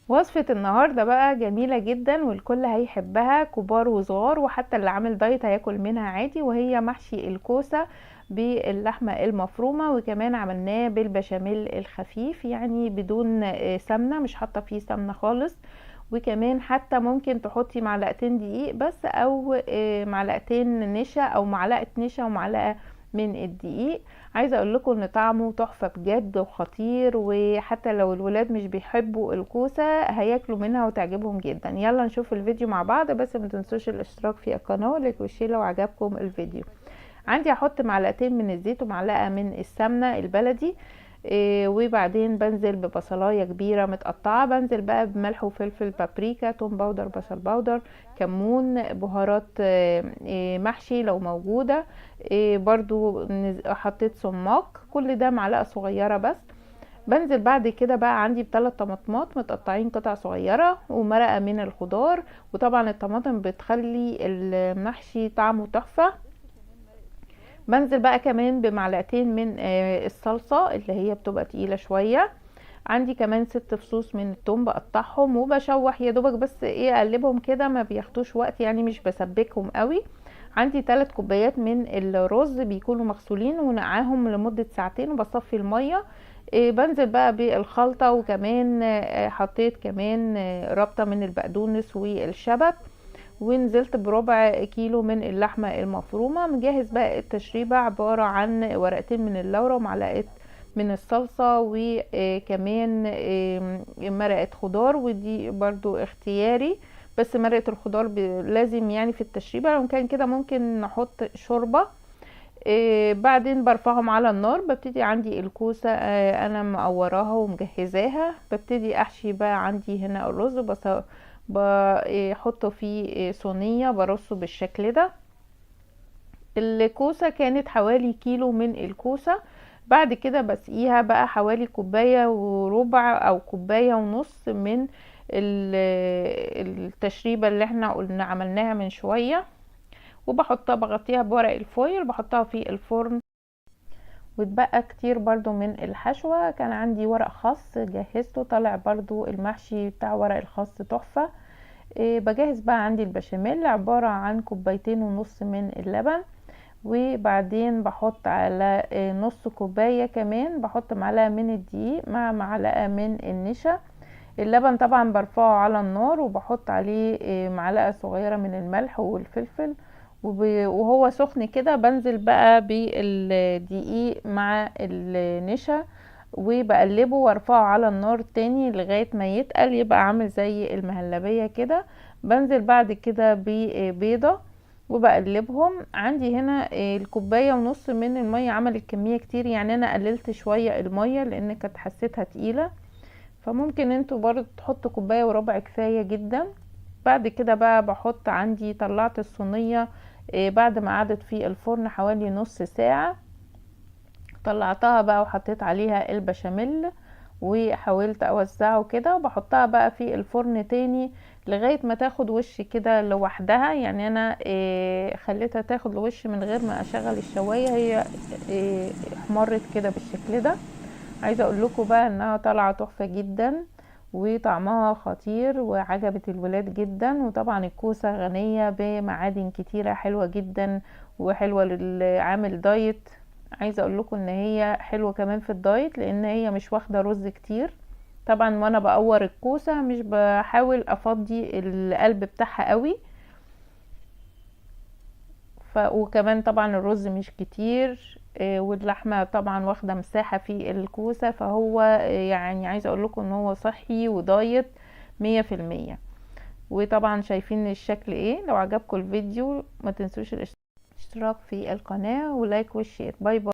وصفة النهاردة بقى جميلة جدا والكل هيحبها، كبار وصغار، وحتى اللي عامل دايت هياكل منها عادي، وهي محشي الكوسة باللحمة المفرومة، وكمان عملناه بالبشاميل الخفيف، يعني بدون سمنة، مش حاطة فيه سمنة خالص. وكمان حتى ممكن تحطي معلقتين دقيق بس، او معلقتين نشا، او معلقة نشا ومعلقة من الدقيق. عايزة اقول لكم ان طعمه تحفة بجد وخطير، وحتى لو الولاد مش بيحبوا الكوسة هياكلوا منها وتعجبهم جدا. يلا نشوف الفيديو مع بعض، بس ما تنسوش الاشتراك في القناة و like و share لو عجبكم الفيديو. عندي هحط معلقتين من الزيت ومعلقة من السمنة البلدي، وبعدين بنزل ببصلاية كبيرة متقطعة، بنزل بقى بملح وفلفل، بابريكا، توم powder، بصل powder، كمون، بهارات، محشي لو موجودة، برضو حطيت سماق، كل ده معلقة صغيرة بس. بنزل بعد كده بقى عندي بثلاث طماطمات متقطعين قطع صغيرة، ومرقة من الخضار، وطبعا الطماطم بتخلي المحشي طعمه تحفة. بنزل بقى كمان بمعلقتين من الصلصة اللي هي بتبقى تقيلة شوية. عندي كمان 6 فصوص من التوم بقطعهم وبشوح يا دوبك بس اقلبهم كده، ما بياخدوش وقت يعني، مش بسبكهم قوي. عندي 3 كوبايات من الرز بيكونوا مغسولين ونقعاهم لمدة ساعتين وبصفي المية. بنزل بقى بالخلطة، وكمان حطيت كمان ربطة من البقدونس والشبت، ونزلت بربع كيلو من اللحمة المفرومة. مجهز بقى التشريبة عبارة عن ورقتين من اللورة ومعلقة من الصلصة، وكمان مرقة خضار، ودي برضو اختياري، بس مرقة الخضار لازم في التشريبة، لو كان كده ممكن نحط شوربة. بعدين برفعهم على النار. ببتدي عندي الكوسة، انا مقوراها ومجهزاها، ببتدي احشي بقى عندي هنا الرز، بس بحطه في صينية، برصه بالشكل ده. الكوسة كانت حوالي كيلو من الكوسة. بعد كده بسقيها بقى حوالي كوباية وربع او كوباية ونص من التشريبة اللي احنا قلنا عملناها من شوية، وبحطها بغطيها بورق الفويل، بحطها في الفرن. واتبقى كتير برضو من الحشوة، كان عندي ورق خس جهزته، طلع برضو المحشي بتاع ورق الخس تحفة. بجهز بقى عندي البشاميل عبارة عن كوبايتين ونص من اللبن، وبعدين بحط على نص كوباية كمان، بحط معلقة من الدقيق مع معلقة من النشا. اللبن طبعا برفعه على النار وبحط عليه معلقة صغيرة من الملح والفلفل، وهو سخن كده بنزل بقى بالدقيق مع النشا وبقلبه وارفعه على النار تاني لغاية ما يتقل، يبقى عامل زي المهلبية كده. بنزل بعد كده ببيضة وبقلبهم. عندي هنا الكوباية ونص من المية عملت كمية كتير، يعني انا قللت شوية المية لان كانت حسيتها تقيلة، فممكن انتوا برضو تحطوا كوباية وربع كفاية جدا. بعد كده بقى بحط عندي، طلعت الصينية، بعد ما قعدت في الفرن حوالي نص ساعة، طلعتها بقى وحطيت عليها البشاميل وحاولت اوزعه كده، وبحطها بقى في الفرن تاني لغاية ما تاخد وش كده لوحدها. يعني انا خليتها تاخد الوش من غير ما اشغل الشواية، هي احمرت كده بالشكل ده. عايزة اقول لكم بقى انها طالعة تحفة جدا وطعمها خطير وعجبت الولاد جدا. وطبعا الكوسة غنية بمعادن كتيرة حلوة جدا وحلوة للعامل دايت. عايزة اقول لكم ان هي حلوة كمان في الدايت لان هي مش واخدة رز كتير. طبعا وانا بقور الكوسة مش بحاول افضي القلب بتاعها قوي، وكمان طبعا الرز مش كتير، واللحمة طبعا واخدة مساحة في الكوسة، فهو عايزة اقول لكم ان هو صحي ودايت مية في المية. وطبعا شايفين الشكل ايه. لو عجبكم الفيديو ما تنسوش الاشتراك في القناة و like وال share. bye bye.